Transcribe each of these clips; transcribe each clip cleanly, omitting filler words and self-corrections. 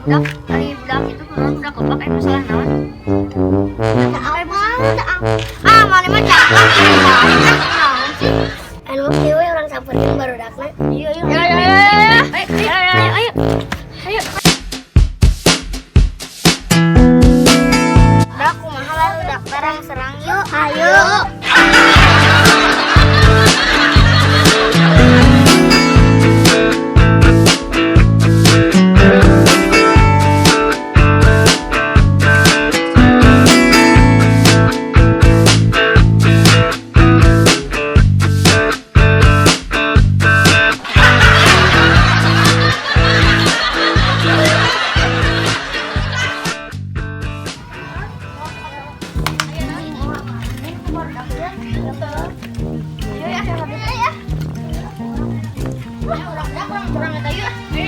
Dak, tadi budak itu kurang udah kebak masalah naon? Apa? Ah, mana mah cakep. Naon sih? Anu kieu we urang sampeurkeun barudakna. Iya, iya. Ayo, ayo, ayo. Ayo, ayo, ayo. Ayo. Dak kumaha barudak barang serang yuk. Ayo.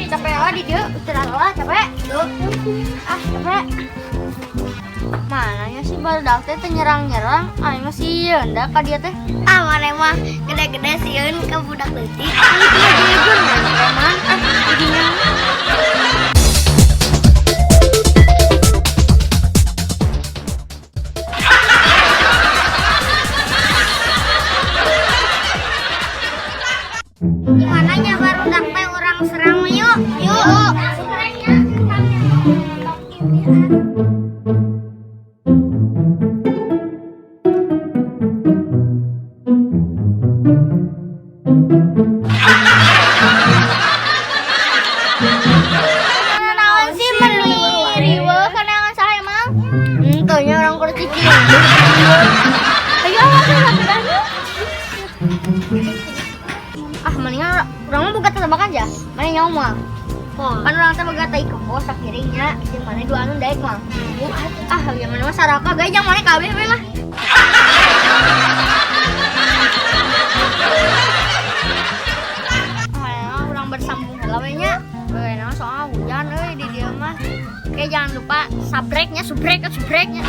Capek lah di dia, istirahat lah, capek. Ah, capek. Mananya sih barudak teh nyerang-nyerang, aing mah sieun da ka dia teh. Ah, mana mah gede-gede sieun ka budak leutik. Ah, dia preman. Ah, jadinya. Gimana nya barudak teh urang serang yuk. Yuk. Naon sih meni riweuh kana saha emang? Henteu nya urang kudu cicing. Ayo, ayo, ah, mendingan urang mah boga tebakan aja. Mana nyawa mah? Kan urang teh boga tai kebo sakiringnya, jeung mana dua anu daek mah. Ah, yang mana mah saraka gae jeung mana kabeh we lah. Ah, urang bersambung heula we nya. Naon soal hujan euy di dieu mah. Oke, jangan lupa subscribe-nya, subscribe-nya.